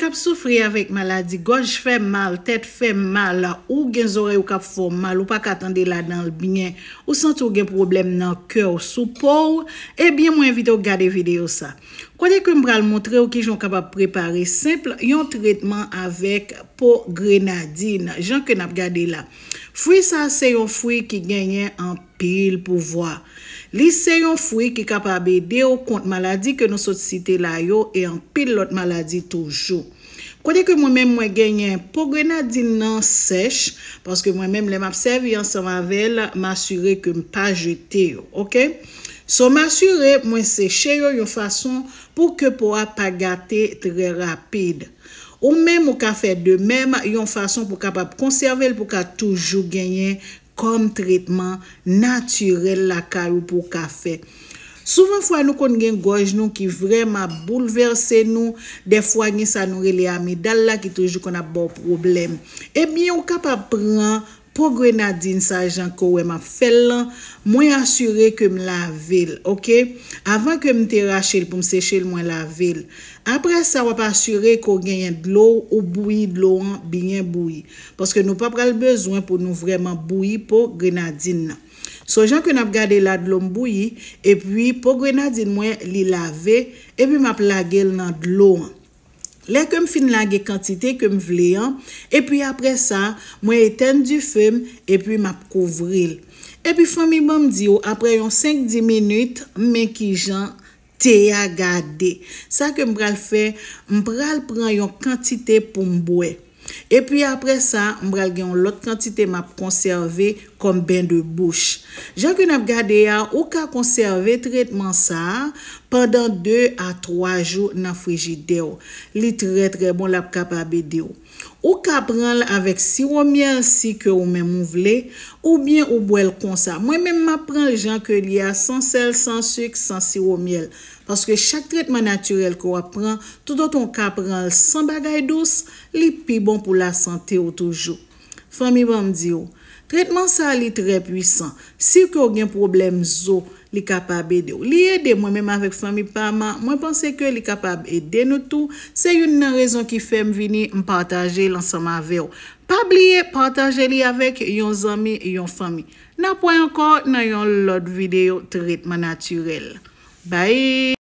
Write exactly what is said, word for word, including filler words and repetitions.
Ap soufri avèk maladi gòj fè mal, tèt fè mal, ou gen zòrèy ou k ap fè w mal, ou pa ka tande ladan l byen, ou santi w gen pwoblèm nan kè w, sou po w, ebyen mwen envite w gade videyo sa. Kote ke m pral montre w kijan w kapab prepare senp yon tretman avèk po grenadin, jan ke n ap gade la. Fwi sa se yon fwi ki genyen anpil pouvwa. Li se yon fwi ki kapab ede w kont maladi ke nou sot site la yo e anpil lòt maladi toujou. Kote ke mwen menm mwen genyen po grenadin nan sèch, paske mwen menm lè m ap sèvi ansanm avè l, m asire ke m pa jete yo, oke? So m asire mwen seche yo yon fason pou ke po a pa gate trè rapid. Ou menm ou ka fè de menm yon fason pou kapab konsève l pou ka toujou genyen kòm tretman natirèl lakay ou pou w ka fè. Souvan fwa nou konn gen gòj nou ki vrèman ap boulvèse nou, dèfwa gen sa nou rele amidal la ki toujou konn ap ba w pwoblèm. Ebyen ou kapab pran po grenadin sa jan ke w wè m ap fè l lan, mwen asire ke m lave l, oke? Avan ke m te rache l pou m seche l, mwen lave l. Apre sa w ap asire ke w genyen dlo w, ou bouyi dlo an byen bouyi. Paske nou pa pral bezwen pou nou vrèman bouyi po grenadin nan. So jan ke n ap gade la dlo m bouyi, epi po grenadin mwen li lave, epi m ap lage l nan dlo an. Lè ke m fin lage kantite ke m vle an, epi apre sa, mwen etèn dife m, epi m ap kouvri l. Epi fanmi ban m di w, apre yon senk di minit, men kijan te a gade. Sa ke m pral fè, m pral pran yon kantite pou m bwè. Epi apre sa, m pral gen yon lòt kantite m ap konsève kòm ben de bouch. Jan ke n ap gade a, ou ka konsève tretman sa a pandan de a twa jou nan frijidè w. Li trè trè bon, l ap kapab ede w. Ou ka pran l avèk siwo myèl si ke ou menm ou vle, oubyen ou bwè l konsa. Mwen menm m ap pran l jan ke l ye a, san sèl, san sik, san siwo myèl. Paske chak tretman natirèl ke w ap pran, toutotan w ka pran l san bagay dous, li pi bon pou lasante w toujou. Fanmi ban m di w, tretman sa a li trè pwisan. Si ke w gen pwoblèm zo, li kapab ede w. Li ede mwen menm avèk fanmi pa m, mwen panse ke li kapab ede nou tou. Se youn nan rezon ki fè m vini m pataje l ansanm avè w. Pa bliye pataje li avèk yon zanmi, yon fanmi. N ap wè ankò nan yon lòt videyo tretman natirèl. Bye!